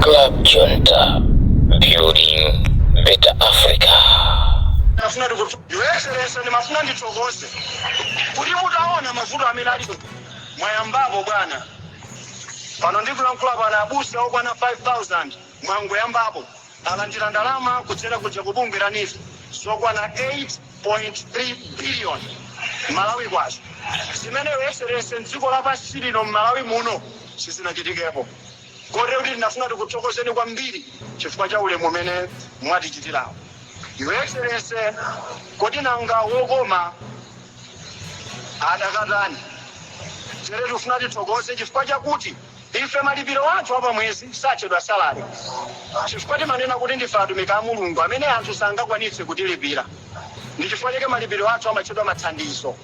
Club Junta, building better Africa. Ndimafuna ndikuti, Your Excellency, ndimafuna ndithokoze kuti mutaona mavuto amene alipo mwayambapo bwana. Pano ndikulankhula pano abusa okwana 5000 mwangoyambapo alandira ndalama kudzera kuja ku bungwe la NEEF zokwana 8.3 billion Malawi kwacha, zimene, Your Excellency, mdziko lapansi lino, m'Malawi muno sizinachitikepo. Kotero kuti ndinafuna tikuthokozeni kwambiri chifukwa cha ulemu umene mwatichitirawo, Your Excellency. Kodi nanga wokoma adakatani? Tere tifuna tithokoze chifukwa chakuti ife malipiro athu apamwezi satchedwa salary, chifukwa timanena kuti ndife atumiki a Mulungu amene anthu sangakwanitse kutilipira. Ndi chifukwa chake malipiro athu amatchedwa mathandizo,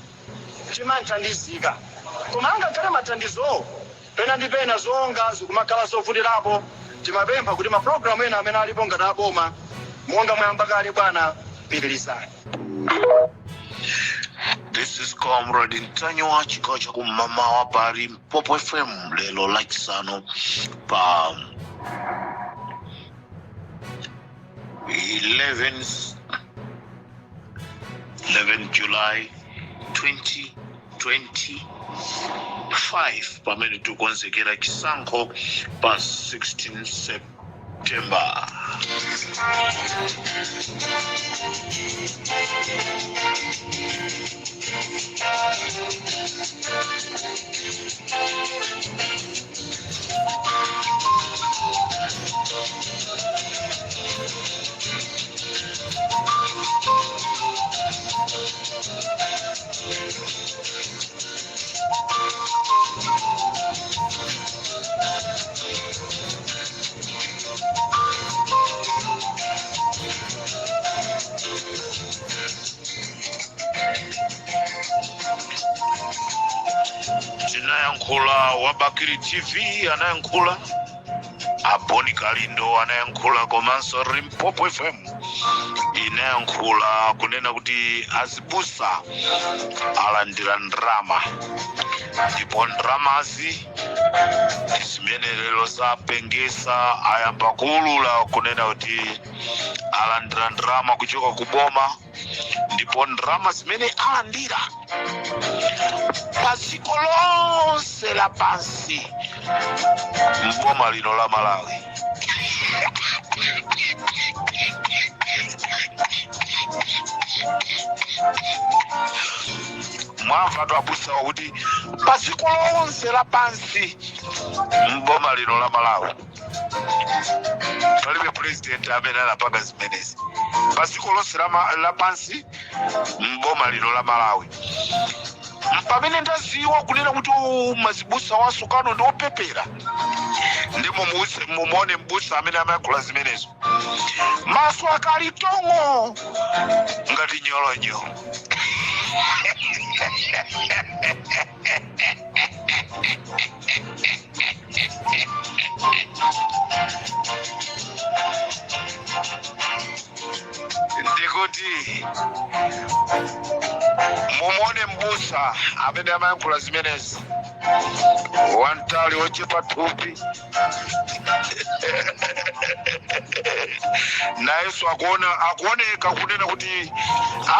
timanthandizika. Koma angakhale mathandizowo pena ndi pena zonga zikumakhala zovutirapo, timapempha kuti mapulogalamu ena amene alipo ngati aboma, monga mwayamba kale bwana, pitirizani. This is Comrade Ntanyiwa, chigawo cha kumamawa pa Limpopo FM, lero Lachisanu pa 11 July 2025, pamene tikukonzekera chisankho pa 16 September. Tinayankhula wa Bakili TV, anayankhula a Bon Kalindo, anayankhula, komanso Limpopo FM inayankhula kunena kuti azibusa alandira ndrama, ndipo ndramazi ndi zimene lero zapengesa. Ayamba kuulula kunena kuti alandira ndrama kuchoka ku boma, ndipo ndrama zimene alandira pa dziko lonse lapansi mboma lino la Malawi, mwamva abusawa kuti pa dziko lonse lapansi mboma lino la Malawi palibe president amene anapanga zimenezi. Pa dziko lonse lapansi mboma lino la Malawi, pamene ndaziwa kunena kuti mazibusa wasukano ndi opepera, ndi mumuone mbusa amene amayankhula zimenezo, maso akali tong'o ngati nyolonyo. Ndikuti mumuone mbusa amene amayankhula zimenezi, wamtali, wochepa thupi, nayenso akuoneka kunena kuti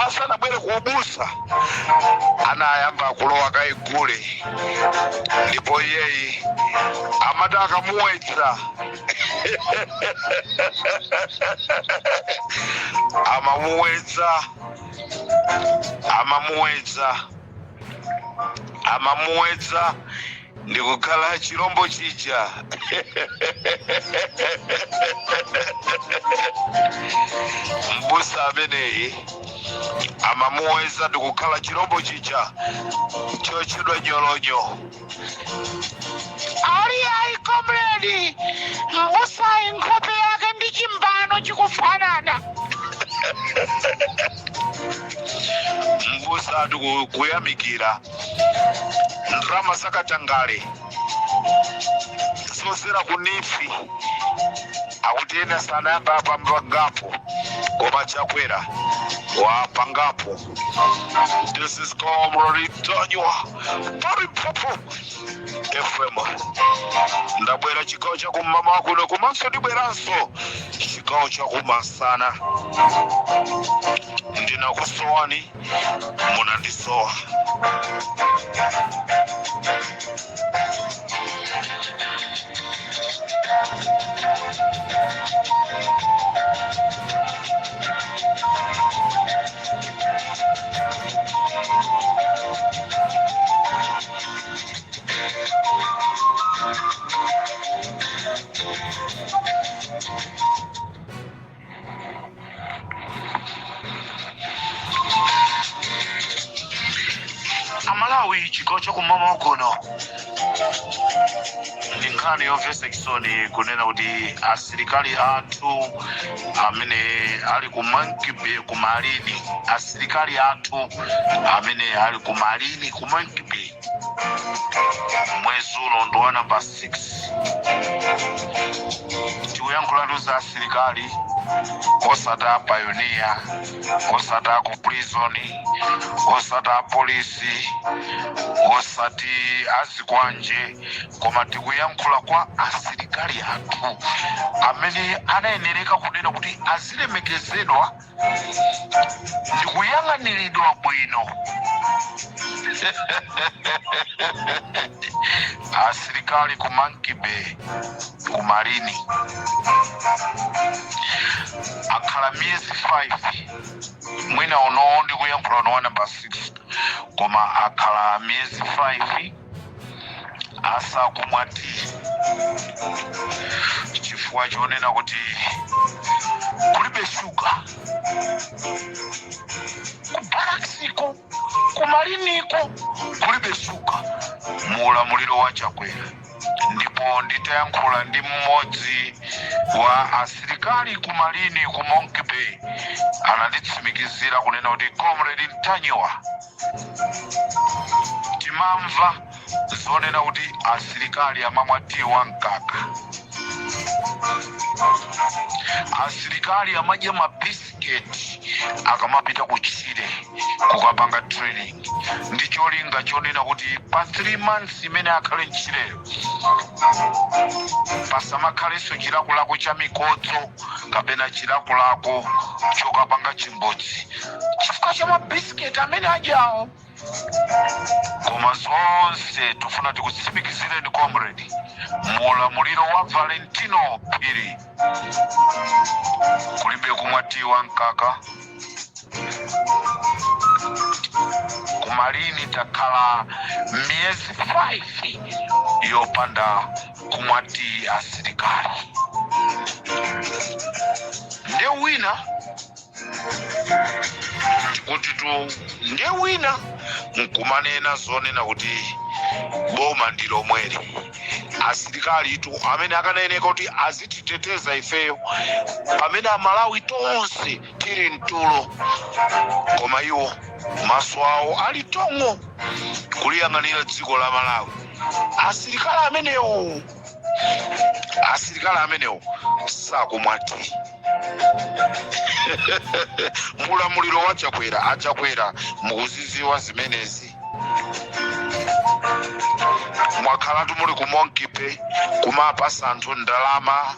asanabwere ku ubusa anayamba kulowa kaye gule, ndipo iyeyi amati akamuwedza, amamuwedza, amamuwedza, amamuwedza ndikukhala chirombo chija. Mbusa ameneyi amamuwedza ndikukhala chirombo chija chotchedwa nyolonyo. Ali ayi, comrade, mbusayi nkhope yake ndi chimbano chikufanana. Mbusa ati kuyamikira ndalama zakatangale zozera ku NEEF, akuti ena sanayamba apangapo, koma Chakwera Wapangapo. This is Comrade Ntanyiwa pa Limpopo FM. Ndabwera chigawo chakum'mawa kuno, komanso ndibweranso chigawo chakumasana. Ndinakusowani, munandisowa. Amalawi, chigawo chakum'mawa kuno ndi nkhani yomvetsa chisoni kunena kuti asilikali athu amene ali ku Monkey Bay, ku Marine, asilikali athu amene ali ku Marine, ku Monkey Bay, mwezi uno ndi wa namba 6. Tikuyankhulatu za asilikali, osati a pioneer, osati a ku prison, osati a polisi, osati azikwanje, koma tikuyankhula kwa asilikali athu amene anayenereka kunena kuti azilemekezedwa ndi kuyang'aniridwa bwino. Asilikali ku Monkey Bay, ku Marine, akhala miyezi 5. Mwina uno ndikuyankhula uno wa namba 6, koma akhala miyezi 5 asakumwa tii chifukwa chonena kuti kulibe shuga ku baraksiko, ku Mariniko kulibe shuga mu ulamuliro wa Chakwera. Ndipo nditayankhula ndi mmodzi wa asilikali ku Marine, ku Monkey Bay, ananditsimikizira kunena kuti, "Comrade Ntanyiwa, timamva zonena kuti asilikali amamwa tii wa mkaka, asilikali amadya mabisiketi akamapita ku tchire kukapanga training, ndi cholinga chonena kuti pa 3 months imene akhale mtchireyo pasamakhalenso chilakolako cha mikodzo kapena chilakolako chokapanga chimbudzi chifukwa cha mabisiketi amene adyawo." Koma zonse tifuna tikutsimikizireni, comrade, muulamuliro wa Valentino Phiri kulibe kumwa tii wa mkaka ku Marine. Takhala miyezi 5 yopanda kumwa tii asilikali. Nde wina kuti tu, nde wina nkumanena zonena kuti boma ndi lomweli. Asilikali tu amene akanayeneka kuti azititeteza ifeyo pamene Amalawi tonse tili mtulo, koma iwo maso awo ali tong'o kuliyang'anira dziko la Malawi. Asilikali amenewo sakumwa tii mulamuliro wa Chakwera. Achakwera, mukuziziwa zimenezi. Mwakhalatu muli ku Monkey Bay kumapasa anthu ndalama,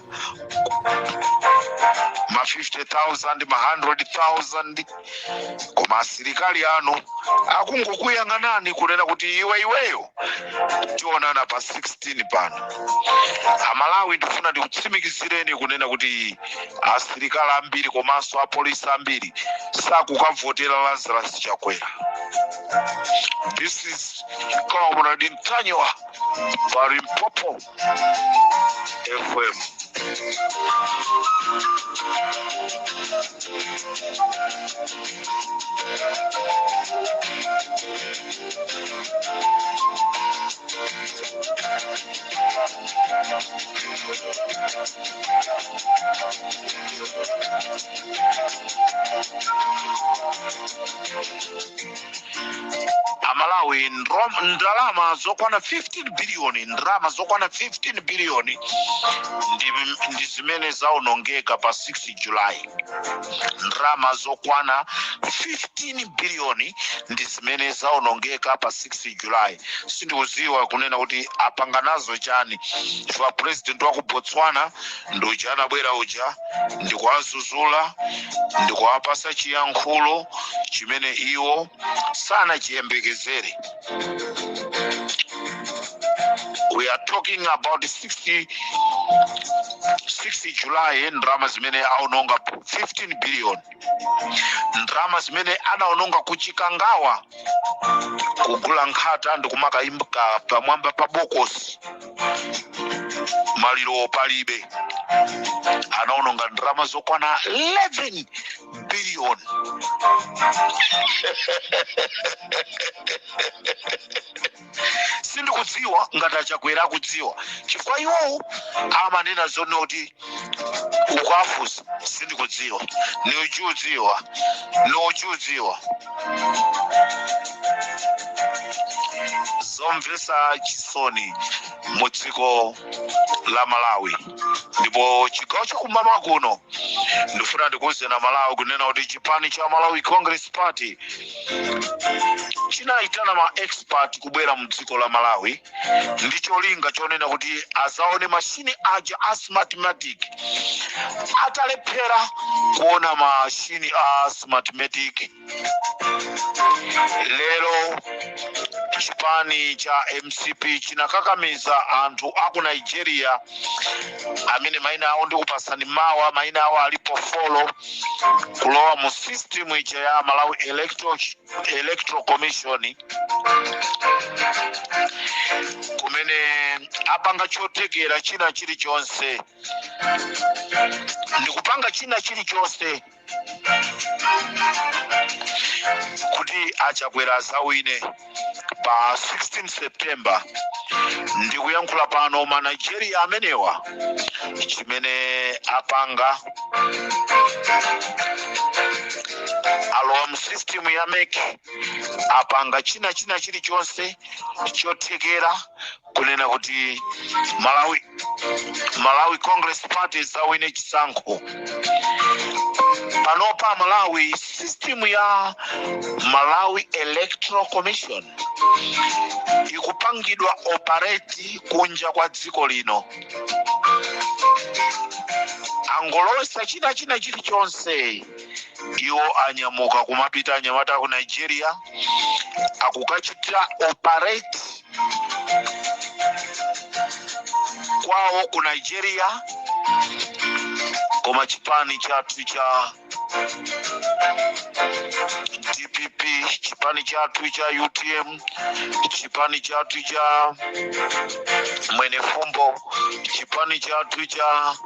ma 50,000, ma 100,000, koma asilikali anu akungokuyang'anani kunena kuti iwe, iweyo, tionana pa 16 pano. Amalawi, ndifuna ndikutsimikizireni kunena kuti asilikali ambiri komanso apolisi ambiri sakukavotera Lazarus Chakwera. This is Comrade Ntanyiwa pa Limpopo FM. Amalawi, ndro Ndalama zokwana 15 biliyoni, ndalama zokwana 15 biliyoni ndi zimene zaonongeka pa 6 July. Ndalama zokwana 15 biliyoni ndi zimene zaonongeka pa 6 July. Sindikuziwa kunena kuti apanga nazo chani, chifukwa president wa ku Botswana ndi uja anabwera uja ndikuwazuzula, ndikuwapasa chiyankhulo chimene iwo sanachiyembekezere. We are talking about 60 July, ndalama zimene aononga 15 billion, ndalama zimene adaononga kuchikangawa kugula nkhata ndikumakayimka pamwamba pa bokosi, maliro palibe, anaononga ndalama zokwana 11 billion. Sindikudziwa ngati achakwera akudziwa, chifukwa iwowo amanena zonena kuti ukafunsa sindikudziwa, niuchiudziwa niuchiudziwa. Zomvetsa chisoni mu dziko la Malawi ndipo chigawo chakummawa kuno. Ndifuna ndikuwuzeni Amalawi kunena kuti chipani cha Malawi Congress Party chinayitana ma expert kubwera mu dziko la Malawi ndi cholinga chonena kuti azaone mashini aja a Smartmatic. Atalephera kuona mashini a Smartmatic, lero chipani cha MCP chinakakamiza anthu aku Nigeria amene maina awo ndikupasani mawa, maina awo alipo 4, kulowa mu system ija ya Malawi Electoral Commission, kumene apanga chothekera china chilichonse ndikupanga china chilichonse kuti achakwera azawine pa 16 September. Ndikuyankhula pano, ma Nigeria amenewa chimene apanga, alowa mu system ya MEC, apanga china chilichonse chothekera kunena kuti Malawi Congress Party izawine chisankho. Panopa Malawi, system ya Malawi Electoral Commission ikupangidwa operate kunja kwa dziko lino. Angolowesa china chilichonse, iwo anyamuka kumapita. Anyamata ku Nigeria akukachita operate kwawo ku Nigeria, koma chipani chathu cha DPP, chipani chathu cha UTM, chipani chathu cha Mwenefumbo, chipani chathu cha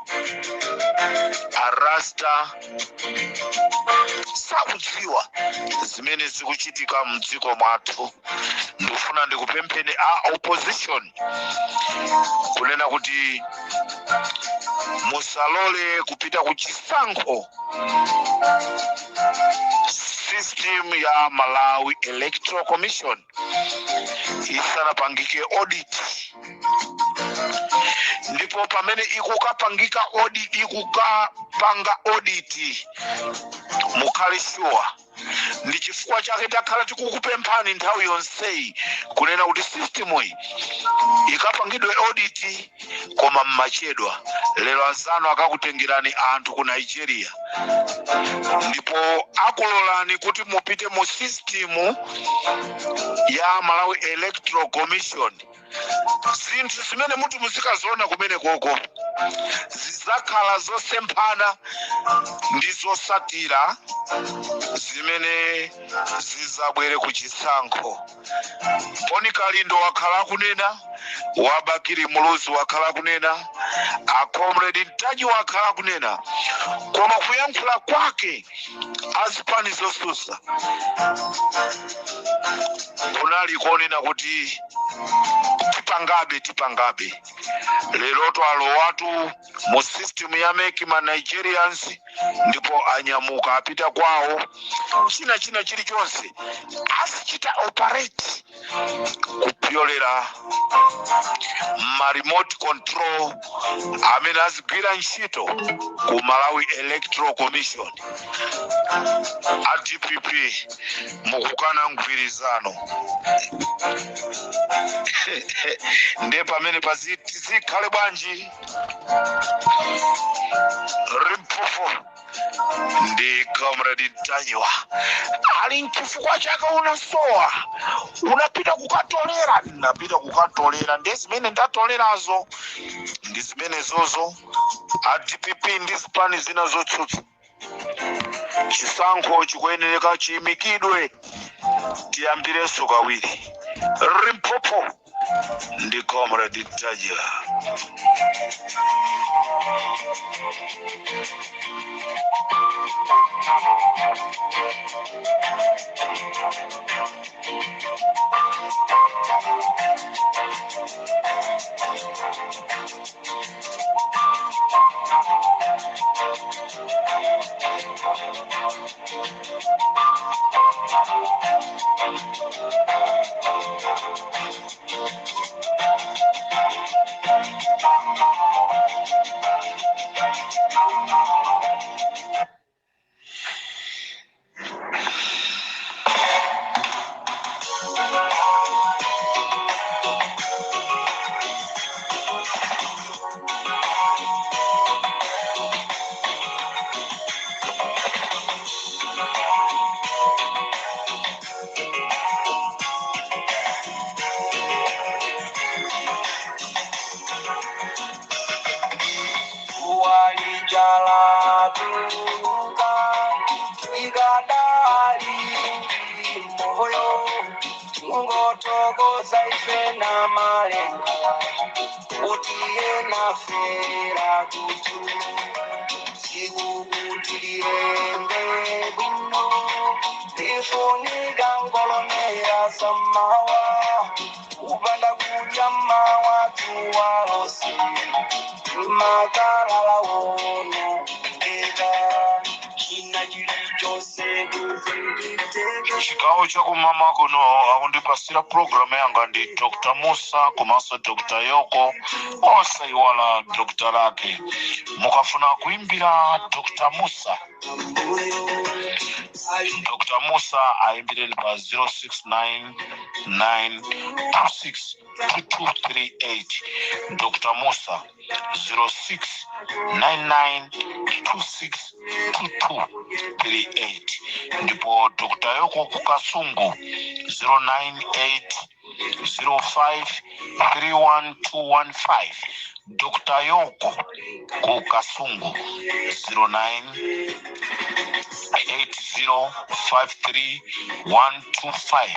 Arasta sakudziwa zimene zikuchitika mdziko mwathu. Ndikufuna ndikupempheni a opposition kunena kuti musalole kupita ku chisankho system ya Malawi Electoral Commission isanapangike audit. Ndipo pamene ikukapangika audit, ikukapanga audit, mukhale sure. Ndi chifukwa chake takhala tikukupemphani nthawi yonseyi kunena kuti system iyi ikapangidwe audit, koma mmachedwa. Lero anzanu akakutengerani anthu ku Nigeria ndipo akulolani kuti mupite mu system ya Malawi Electoral Commission. Zinthu zimene muti muzikaziona kumene koko zidzakhala zosemphana ndi zosatira zimene zizabwere ku chisankho. Boni Kalindo wakhala akunena, wa Bakili Muluzi wakhala akunena, a Comrade Ntanyiwa wakhala akunena, koma kuyankhula kwake azipani zosusa kunali konena kuti tipangabe, tipangabe. Lero twalowatu mu system ya MEC ma Nigerians, ndipo anyamuka apita kwawo. China chilichonse azichita operate. Kupyolera ma remote control amene azigwira ntchito ku Malawi Electoral Commission. A DPP mukukana mgwirizano, ndiye pamene zikhale bwanji? Limpopo ndi Comrade Ntanyiwa ali, nchifukwa chake unasowa, unapita kukatolera. Napita kukatolera, ndiye zimene ndatolerazo ndi zimene zozo. A DPP ndi zipani zina zotsutsa, chisankho chikuyenereka chiyimikidwe, tiyambirenso kawiri. Limpopo ndi Comrade Ntanyiwa. Walijalatuka ikadali moyo, ngotokoza ife na malenga utiye nafera kutu sikukutiliyende bwino tifunika ngolomera samawa kupanda kudya mawa tuwalosi makalala wono eka china chilichonse kuzinditeke. Chigawo chakumama kuno akundipasira programu yanga ndi Dr Musa komanso Dr Yoko, osaiwala Dr Lake. Mukafuna kuimbira Dr Musa, Dr Musa ayimbireni pa 0699262238. Dr Musa, 0699262238. Ndipo Dr Yoko kuKasungu, 098 0531215. Dr Yoko ku Kasungu, 09 8053125.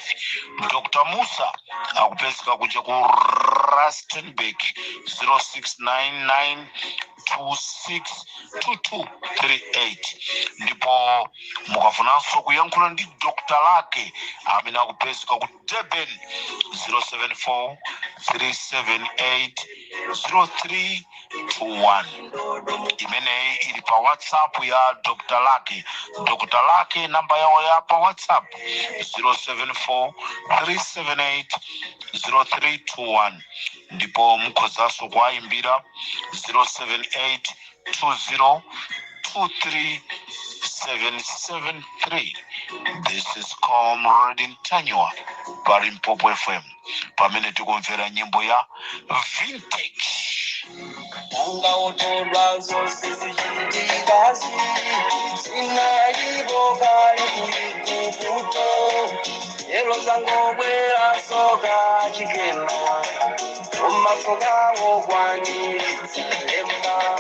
Dr Musa akupezeka kuja ku Rustenburg, 0699 262238. Ndipo mukafunanso kuyankhula ndi Dr Lake amene akupezeka ku Durban, 074 378 0321. Imeneyi ili pa WhatsApp ya Dr Lake. Dr Lake, namba yawo ya pa WhatsApp, 074 378 0321. Ndipo mukhozanso kuwayimbira 078 20 23773. This is Comrade Ntanyiwa pa Limpopo FM, pamene tikumvera nyimbo ya Vintage. Ungaotolwa zonse zichitikazi zinalipo kale kuikuputo, lero zangobwera soka chikena umasokawo kwanilemba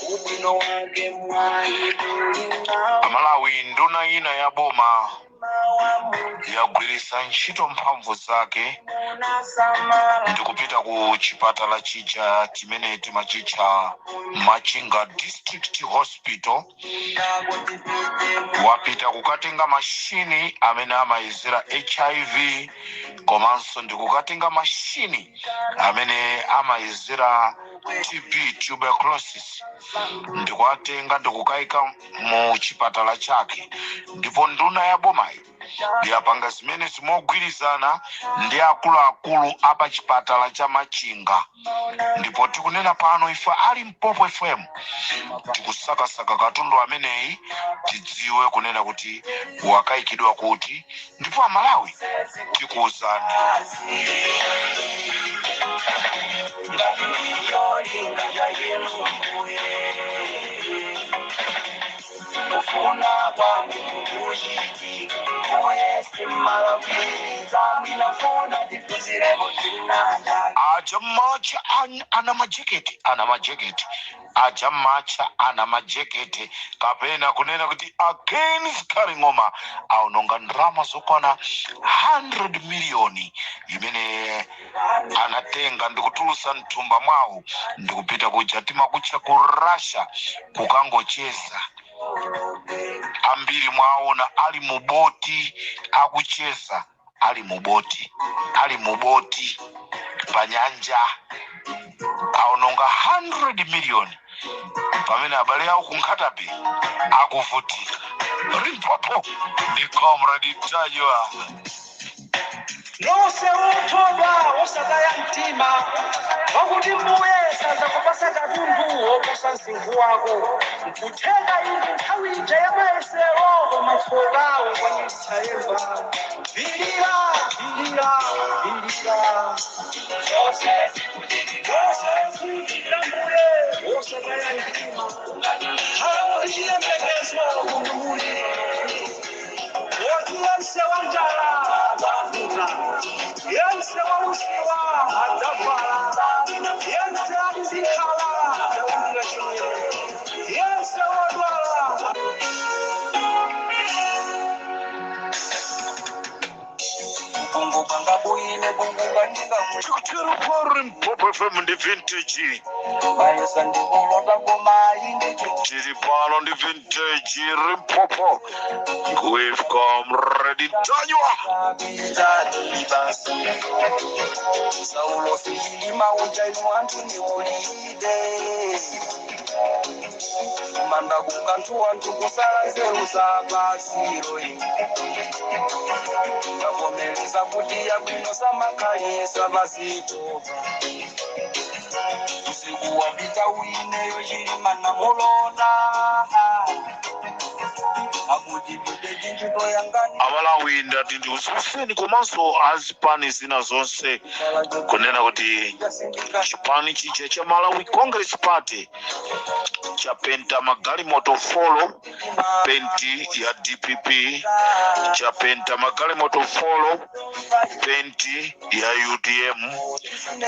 ubwino wake mwayi tulinawo. Amalawi, nduna ina ya boma yagwiritsa ntchito mphamvu zake ndikupita ku chipatala chija chimene timachitcha Machinga District Hospital. Wapita kukatenga mashini amene amayezera HIV, komanso ndikukatenga mashini amene amayezera TB, tuberculosis, ndikuwatenga ndikukayika mu chipatala chake. Ndipo nduna ya bomayi Yapanga zimenezi mogwirizana ndi akuluakulu apa chipatala cha Machinga. Ndipo tikunena pano, ife a Limpopo FM tikusakasaka katundu ameneyi, tidziwe kunena kuti wakayikidwa kuti, ndipo Amalawi tikuwuzani. Ngati ndiyolinga yayinu mbuye, kufuna kwangu kuchitika, mbuye simalakwitsa, mwinafuna tiphunzireko chinanja. Aja macha ana majeketi, ana majeketi aja macha ana majeketi, kapena kunena kuti a Ken Zikhale Ng'oma, aononga ndalama zokwana 100 miliyoni imene anatenga ndikutulusa mthumba mwawo ndikupita kuja timakutcha ku Russia kukangocheza. Ambiri mwaona ali muboti akucheza, ali muboti, ali muboti pa nyanja. Aononga 100 miliyoni pamene abale awo ku Nkhata Bay akuvutika. Limpopo ndi Comrade Ntanyiwa. Nonse uthodwa, osataya mtima, pakuti mbuye sazakupasa katundu woposa msinkhu wako. Nkutheka indi nthawi ija ya mayesero, koma tsoka ukwanitsa lemba. Pilira, pilira, pilira. Zonse zikuchitikira mbuye, osataya mtima, khala ndi chiyembekezo kumuli woti yense wa njala adzavuta, yense wa usiwa adzavala, yense ali ndi nkhawa adzawulira chimwemwe, yense wodwala. Kumbukanga bwine bungukandika. Tikutero pa Limpopo FM ndi Vintage. Mayesa ndikulota koma inde. Tiri pano ndi Vintage Limpopo with Comrade Ntanyiwa. Basi Saulo Chilima uja, inu anthu ndiulide manda kukanthu anthu kusala nzeru za pasiro. Ndavomereza kuti yabwino samakhalisa pasitopa. Usiku wapita uineyo Chilima namulota akuti pite chinchito yangani. Amalawi, ndati ndikuziwiseni komanso azipani zina zonse kunena kuti chipani chija cha Malawi Congress Party chapenta magalimoto four penti ya DPP, chapenta magalimoto four penti ya UTM,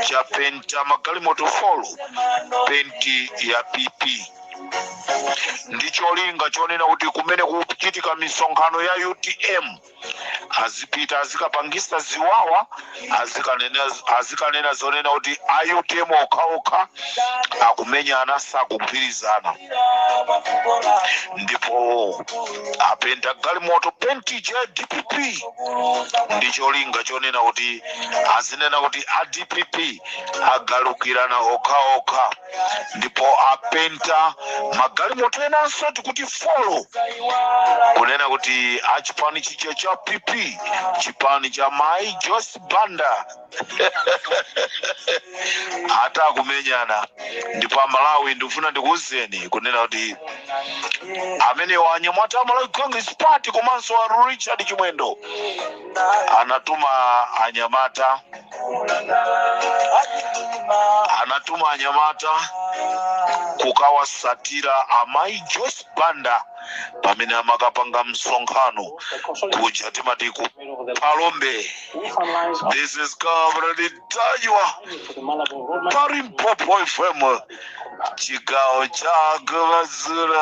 chapenta magalimoto four penti ya PP, ndi cholinga chonena kuti kumene kuchitika misonkhano ya UTM azipita azikapangisa ziwawa, azikanena zonena kuti a UTM okhaokha akumenyana, sakugwirizana. Ndipo apenta galimoto penti ya DPP ndi cholinga chonena kuti azinena kuti a DPP agalukirana okhaokha. Ndipo apenta magalimoto enanso tikuti four, kunena kuti achipani chija cha PP, chipani cha Mai Joyce Banda, atakumenyana. Ndipo Amalawi, ndikufuna ndikuwuzeni kunena kuti amenewa anyamata a Malawi Congress Party komanso a Richard Chimwendo anatuma anyamata kukawasatira amayi Joyce Banda pamene amakapanga msonkhano kuja timati ku Phalombe. This is Comrade Ntanyiwa pa Limpopo FM, chigawo cha kumadzulo.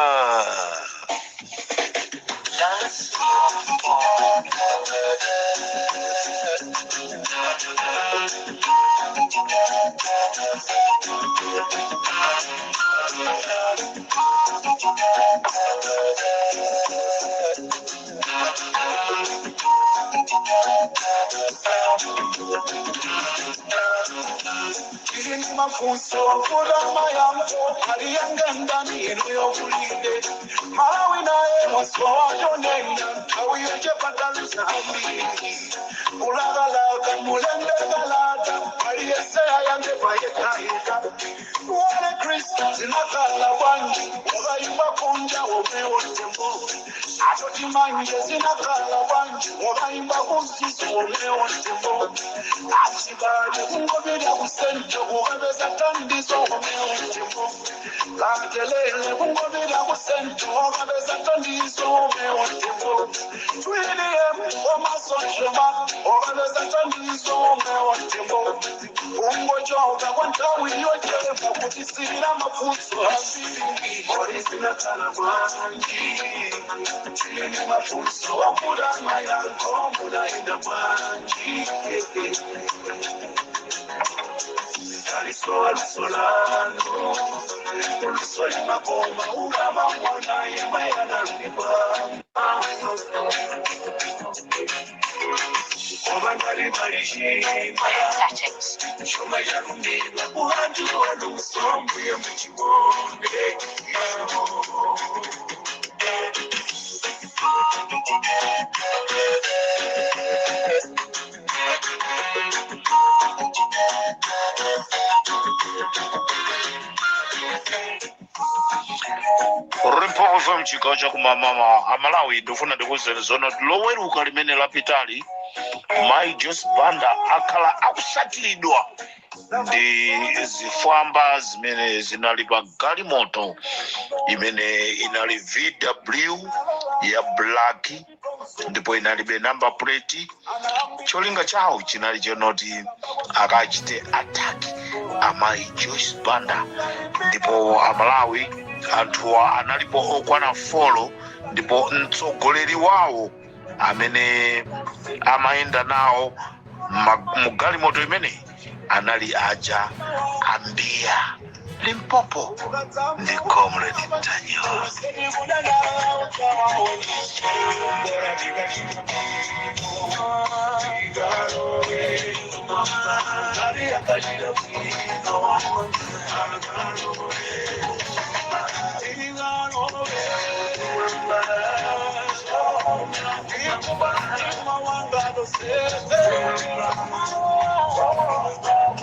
Tili ndi mafunso kuda mayankho aliyangandani inu yokulinde Malawi naye mwasowa chonena nthawi yochepatalusa ambiri kulakalaka mulembe kalata aliyese ayankhe payekayeka wale Kristu zinakhala bwanji wakayimba kunja womwewo tembo atoti manje zinakhala bwanji wakayimba kuzizo womwewo tembo achibale kungobira kusento kukapeza thandizo womwewo tembo katelele kungobira kusento kukapeza thandizo womwewo tembo William omasonjema okapeza thandizo womwewo tembo kungochoka kwanthawi yochepa kutisira mafunso ambiri kodi zinakhala bwanji tili mafunso wakuda mayankho munaenda bwanji Daliso alusolano luso limakoma ukamamona yemwe yanalipwa koma ngati pali Settings. chuma chakumbidwa kuanthu aluso mbuye muchikonde. Limpopo FM, chigawo chakumamawa. Amalawi, ndifuna ndikuwuzeni zono loweruka limene lapitali Mai Joyce Banda akhala akusatiridwa ndi zifwamba zimene zinali pa galimoto imene inali VW ya black ndipo inalibe number plate. Cholinga chawo chinali chonoti akachite attack amayi Joyce Banda. Ndipo Amalawi, anthuwa analipo okwana 4 ndipo mtsogoleri wawo amene amayenda nawo mu galimoto imeneyi anali aja ambiya. Limpopo ndi Comrade Ntanyiwa.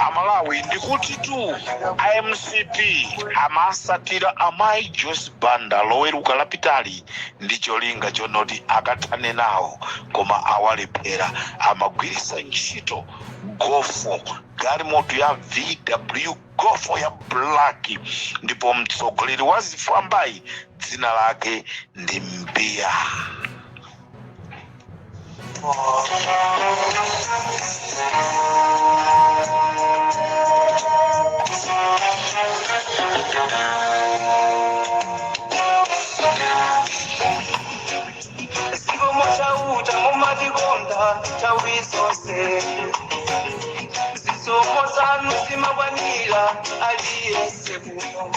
Amalawi, ndikuti tu iMCP amasatira amayi Joyce Banda loweruka lapitali ndi cholinga chonoti akathane nawo, koma awalephera. Amagwirisa ntchito Golf, galimoto ya VW Golf ya black, ndipo mtsogoleri wa zifwambayi dzina lake ndi Mbiya. Zikomo Chauta, mumatikonda nthawi zonse. Zisomo zanu zimakwanira aliyense kuno.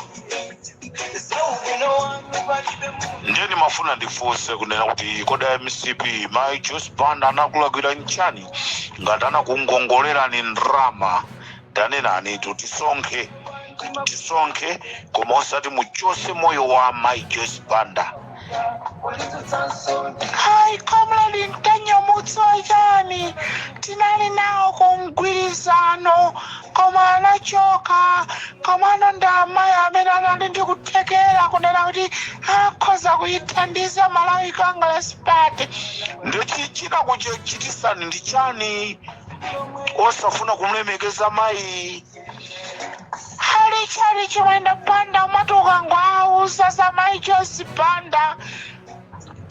Zaubwino wanu palibe munthu. Ndiye ndimafuna ndifunse kunena kuti kodi MCP, Mai Joyce Banda anakulakwira nchani? Ngati anakungongolerani ndrama, tanenani tu, tisonkhe, tisonkhe, koma osati muchose moyo wa Mai Joyce Banda. Hayi, Comrade Mtanyamutso, chani tinali nawo ku mgwirizano koma anachoka. Komano ndi amayi amene anali ndi kuthekera kunena kuti akhoza kuyithandiza Malawi Congress Party. Ndiye chinakuchitisani ndi chani osafuna kumlemekeza mayi? Ali chali Chimwendo Banda umati ukangowauza za Mayi Joyce Banda,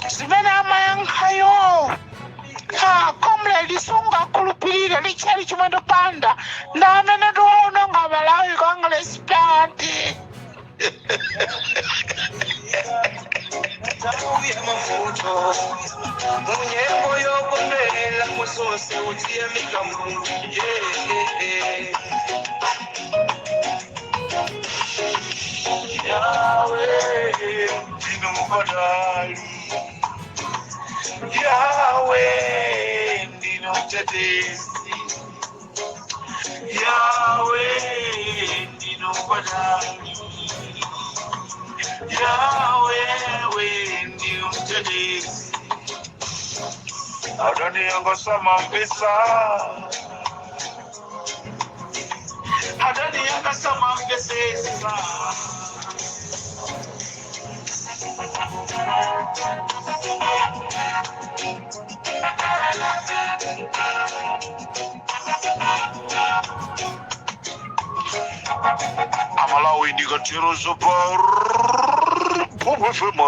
zimene amayankhayo, ha, comrade, sungakhulupirire. Lichali Chimwendo Banda ndi amene tiwaononga Malawi Congress Party. Nthawi ya mavuto, munyengo yokondwerera, muzonse utiyamika Mulungu, yeah. Yawe ndinu mkodali, Yawe. Mtetezi Yawe, ndinu patali. Yawe, we ndinu mtetezi. Adani yanga samamvesa, adani yanga samamvesesa. Amalawi, ndikatero pa FM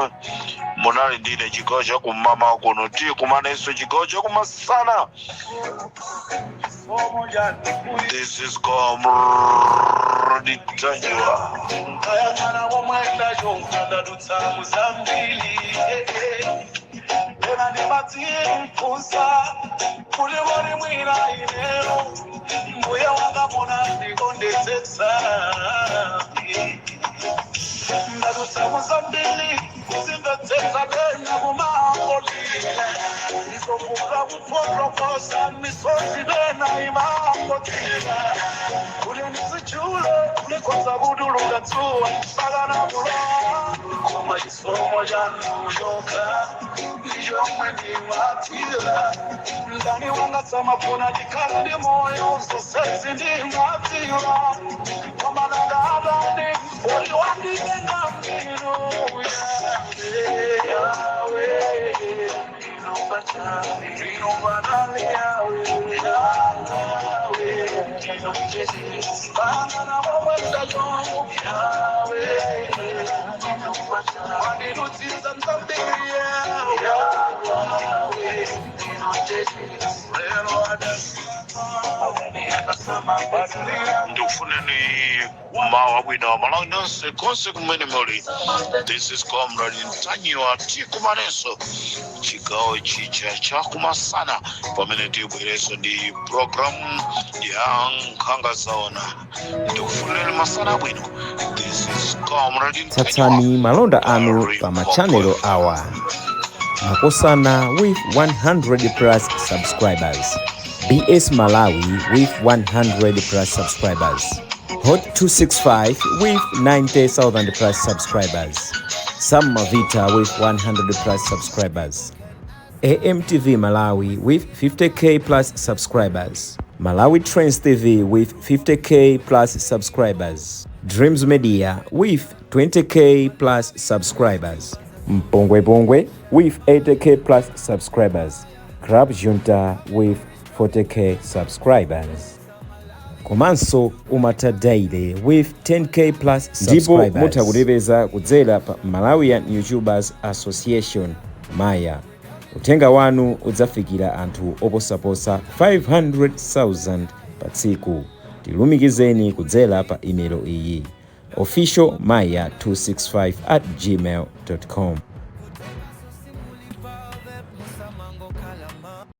munali ndine chigawo chakumama kuno. Tikumanenso chigawo chakumasana. This is Comrade Ntanyiwa. Kayang'ana womwe ndachoka, ndadutsa muzambiri. Ena ndimadzifunsa kuti kodi mwina ineyo mbuye wanga mona ndikondetsetsa. Ndadutsa muzambiri kuzimvetsetsa, pena kumangolira, ndizovuka kufotokoza, misozi pena imangotira. Kuti ndizichule ndikhoza kutuluka dzuwa mpaka nakulowa, koma chisomo chanu chokha ndichomwe ndimadziwa. Mdani wanga samafuna ndikhala ndi moyo, zonsezi ndimadziwa, koma nangadani uli wanditenga mbiru. Yawe, ndinopatali. Yawe, Yawe, ndinopana momwe ndachoka. Yawe, wandidutsitsa mzambiri. Yawe, lero Ndikufuneni mawa bwino, Malawi nonse konse kumene muli. This is Comrade Ntanyiwa. Tikumanenso chigawo chija chakumasana pamene tibwereso ndi program ya Nkhanga Zaona. Ndikufuneni masana abwino. This is Comrade Ntanyiwa. Tsatsani malonda anu pa machanelo awa: Makosana with 100 plus subscribers, BS Malawi with 100 plus subscribers, Hot 265 with 90,000 plus subscribers, Sam Mavita with 100 plus subscribers, AMTV Malawi with 50K plus subscribers, Malawi Trends TV with 50K plus subscribers, Dreams Media with 20K plus subscribers, Mpongwe Pongwe with 80K plus subscribers, Club Junta with 40K subscribers. Komanso Umata Daily with 10K plus. Ndipo mutha kutipeza kudzera pa Malawian YouTubers Association, Maya. Uthenga wanu udzafikira anthu oposaposa 500,000 pa tsiku. Tilumikizeni kudzera pa imelo iyi: official maya 265@gmail com.